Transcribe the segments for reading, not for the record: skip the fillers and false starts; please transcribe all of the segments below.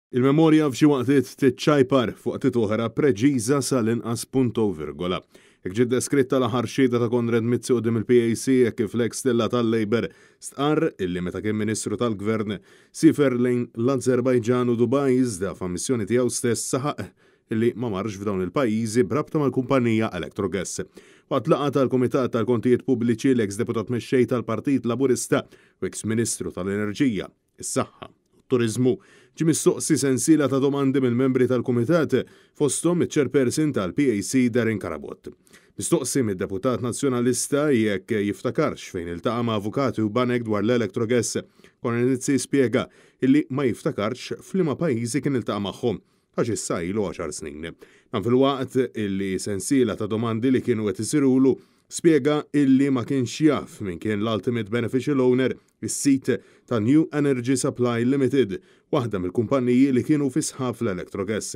Il-memorja f'xi waqtiet tiċċajpar, f'waqtiet oħra preċiża sal-inqas punto u virgola. Hekk ġiet deskritta l-aħħar xhieda ta' Konrad Mizzi quddiem il-PAC hekk kif l-eks stella tal-Labour stqarr illi meta kien Ministru tal-Gvern siefer lejn l-Azerbajġan u Dubai iżda f'ammissjoni tiegħu stess saħaq illi ma marx f'dawn il-pajjiżi b'rabta mal-kumpanija Electrogas. Waqt laqgħa tal-Kumitat tal-Kontijiet Pubbliċi l-eks Deputat Mexxej tal-Partit Laburista u eks Ministru tal-Enerġija, is-Saħħa u t-Turiżmu ġie mistoqsi sensiela ta' domandi mill-membri tal-Kumitat, fosthom iċ-Chairperson tal-PAC Darren Carabott. Mistoqsi mid-deputat Nazzjonalista jekk jiftakarx fejn iltaqa' ma' avukati u banek dwar l-Electrogas, Konrad Mizzi spjega illi ma jiftakarx f'liema pajjiżi kien iltaqa' magħhom għax issa ilu għaxar snin. Dan filwaqt illi sensiela ta' domandi li kienu qed isirulu spjega illi ma kienx jaf min kien l-ultimate beneficial owner, is-sid ta' New Energy Supply Limited, waħda mill-kumpanniji li kienu fi sħab fl-Electrogas.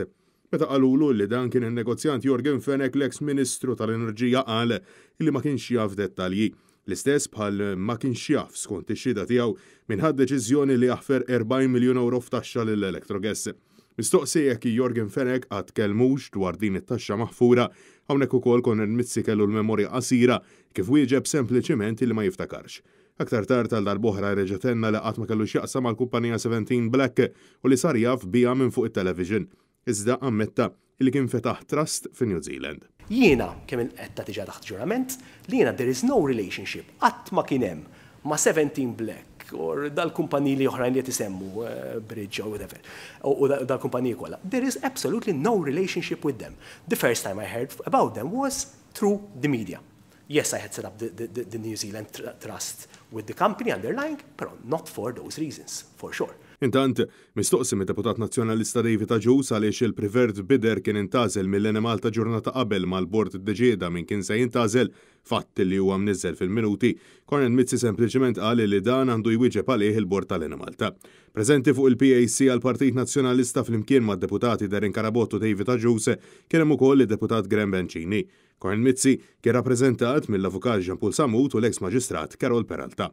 Meta qalulu li dan kien in-negozjant Yorgen Fenech l-eks Ministru tal-Enerġija qal illi ma kienx jaf dettalji. L-istess bħal ma kienx jaf, skont ix-xhieda tiegħu, min ħa d-deċiżjoni li jaħfer 40 miljun ewro f'taxxa lil Electrogas. Mistoqsi jekk Yorgen Fenech qatt kellmux dwar din it-taxxa maħfura, hawnhekk ukoll Konrad Mizzi kellu l-memorja qasira kif wieġeb sempliċiment li ma jiftakarx. Aktar tard għal darb'oħra reġa' tenna li qatt ma kellu x'jaqsam mal-kumpanija 17 Black u li sar jaf biha minn fuq it-television. Iżda ammetta li kien fetaħ trust fi New Zealand. Jiena kemm il-qed diġà taħt ġurament li jiena there is no relationship, qatt ma kien hemm ma' 17 Black or dal-kumpaniji li oħrajn li qed isemmu, Bridge or whatever, u dal-kumpaniji kollha. There is absolutely no relationship with them. The first time I heard about them was through the media. Yes, I had set up the New Zealand trust with the company underlying, però not for those reasons, for sure. Intant, mistoqsi mid-deputat Nazzjonalista David Agius għaliex il-preferred bidder kien intgħażel mill-Enemalta ġurnata qabel mal-bord iddeċieda min kien se jintgħażel, fatt li huwa mniżżel fil-minuti, Konrad Mizzi sempliċement qal li dan għandu jwieġeb għalih il-bord tal-Enemalta. Preżenti fuq il-PAC għall-Partit Nazzjonalista flimkien mad-deputati Darren Carabott u David Agius kien hemm ukoll id-deputat Graham Bencini. Konrad Mizzi kien rappreżentat mill-avukat Jean Paul Sammut u l-eks maġistrat Carol Peralta.